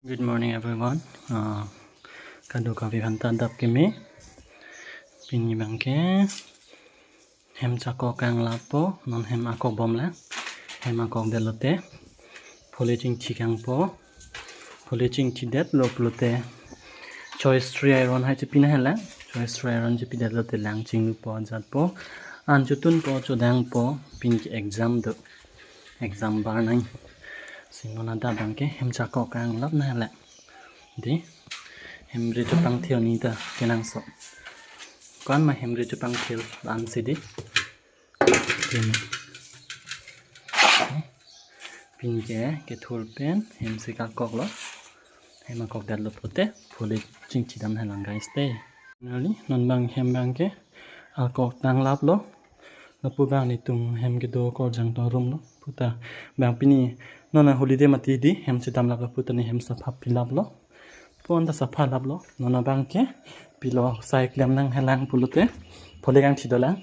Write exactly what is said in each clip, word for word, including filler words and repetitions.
Good morning, everyone. Uh, kadokave aphanta adap keme. Pini abangke hem chakok kanglappo, non hem akok bomlang. Hem akok detlote pholi chingthi kangpo. Pholi chingthi detlo pulote choice three iron hai chepi nanghelang. Choice three iron chepi detlote lang chinglupo, ajatpo, an chotunpo, chodangpo, pini ke exam do. Exam bar nang. Si non adap abangke hem chakok kanglap nanghelang. Dei, hemri chepangthir ni ta kenangsot. Ko-an ma hemri chepangthir ansi dei. Dei. Pini ke kethur pen hem si akoklo. Hem akok detlo pulote pholi chingthi dam nanghelang, guys, dei. Nali non abang hem abangke akok tanglaplo. Lapu abang nelitum hem kedo korjang tong rumlo puta. Abang pini non a holiday mati dei, hem chedamlaplo puta ne hem sapha pilaplo. Pon ta sapha laplo. Non abangke pilo sai klem nanghelang pulote pholi kangthi dolang.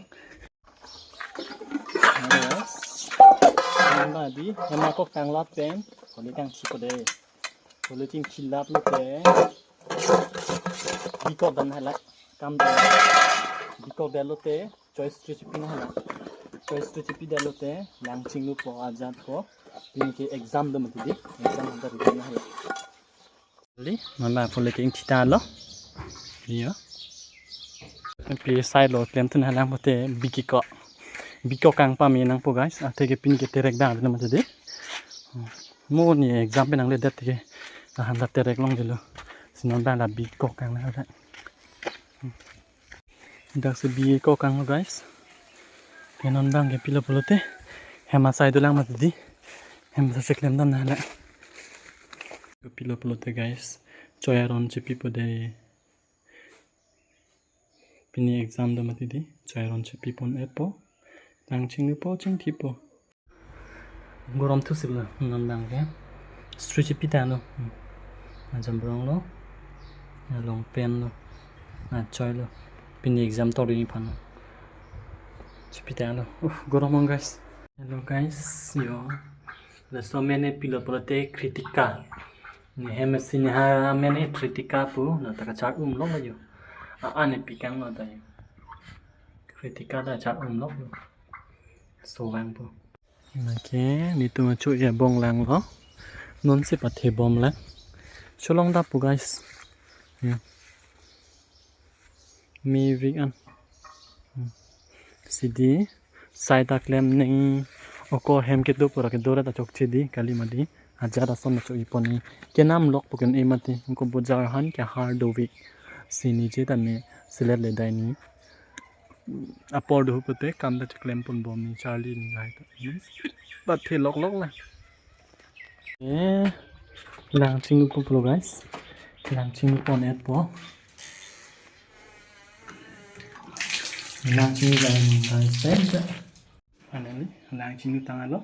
Nonbang dei hem akok tanglap pen pholi kangthi po dei. Pholi chingthi laplote bikok dam nanghelang. Kam dam. Bikok detlote choice three chepi nanghelang. Choice three chepi detlote lang chinglupo, ajatpo. Pini ke exam do mati dei. Exam aphanta ready nanghelang. Dei, non abang pholi kangthi talo. Dei yo. Pi sai lo klemthu nanghelang pulote bikok. Bikok kangpame nangpo, guys. Athe ke pini ke terek abang lo mati dei. Mo ne exam pen nangledet ke. Ahan ta terek longledetlo. Si non abang la bikok kang nanghelang. Dak si bikok kanglo, guys. Ke non abangke pilo pulote hem asai dolang mati dei. Hem sa cheklem dam nanghelang. Pilo pulote, guys, choi aron chepipo dei. Pini exam do mati dei. Choi aron chepi pon-etpo. Lang chinglupo, chingthipo. Gorom thu sip lo, non abangke. Stri chepi tanglo. Hmm. Ajambrong lo. Along pen lo. Achoi lo. Pini exam tor dini aphan lo. Chepi tanglo. Uff, gorom ong, guys. Hello, guys. Yo. Laso amen pilo pulote Kritika. Ne hem si ne ha amen Kritika pu. Na ta kachar umlo yo. A, an ne pikang lo ta yo. Kritika ta char umlo yo. So vangpo. Lake nelitum acho-i abong langlo. Non si pathe bomlang. Cholong dappo, guys. Ya. Mevik an. Hmm. Si dei, sai ta klem nang, oko hem kedo pura kedo ra ta chokche dei, kali mati dei. Ajat ason cho-i pon ni. Kenam lokpo, ken-e mati. Ko bojar ahan kehar dovik. Si nije tame selet le dai ni. Apor do pulote kam ta cheklem pon bom ni, charli ni lahai ta. Pathe loklok la. Eh, lang chinglu ponpo, guys. Lang chinglu pon-etpo. Lang chinglu lang, guys. Finally, lang chinglu tanglo.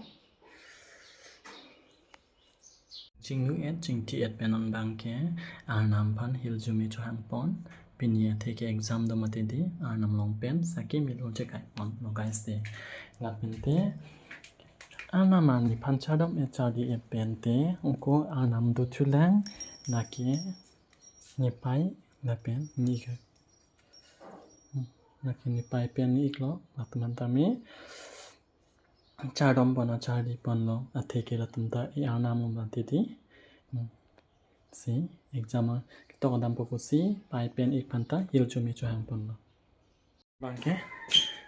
Chinglu-et, chingthi-et pen non abangke arnam aphan hirjume chohang pon. Pini athe ke exam do mati dei, arnam along pen saki milo chekai ponlo, guys, dei. Lapen te arnam arni aphan chardom-et charli-et pen te, oko arnam dothulang, lake nepei lapen ne-ik. Hmm, lake nepei pen ne-iklo, latum an tame chardom ponlo, charli ponlo, athe ke latum ta e-arnam along mati dei. Hmm. Si exam a ketok dampo pusi pei pen ik aphan ta hirjume chohang ponlo. Abangke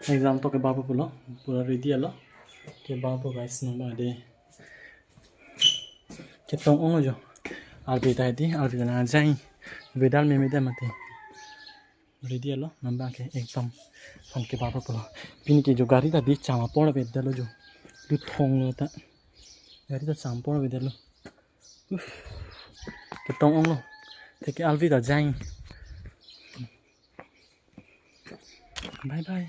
exam tok kebarpo pulo, pura ready lo. Kebarpo, guys, non abang dei. Ketong ong jo. Arve ta dei, arve ta nang jai. Vedal meme dei mati. Ready lo, non abangke exam aphan kebarpo pulo. Pini ke jo gari ta dei cham apor avedetlo jo. Luthong lo ta. Gari ta cham apor avedetlo. Uff. Ketong onglo. Athe ke arve ta jai. Bye bye.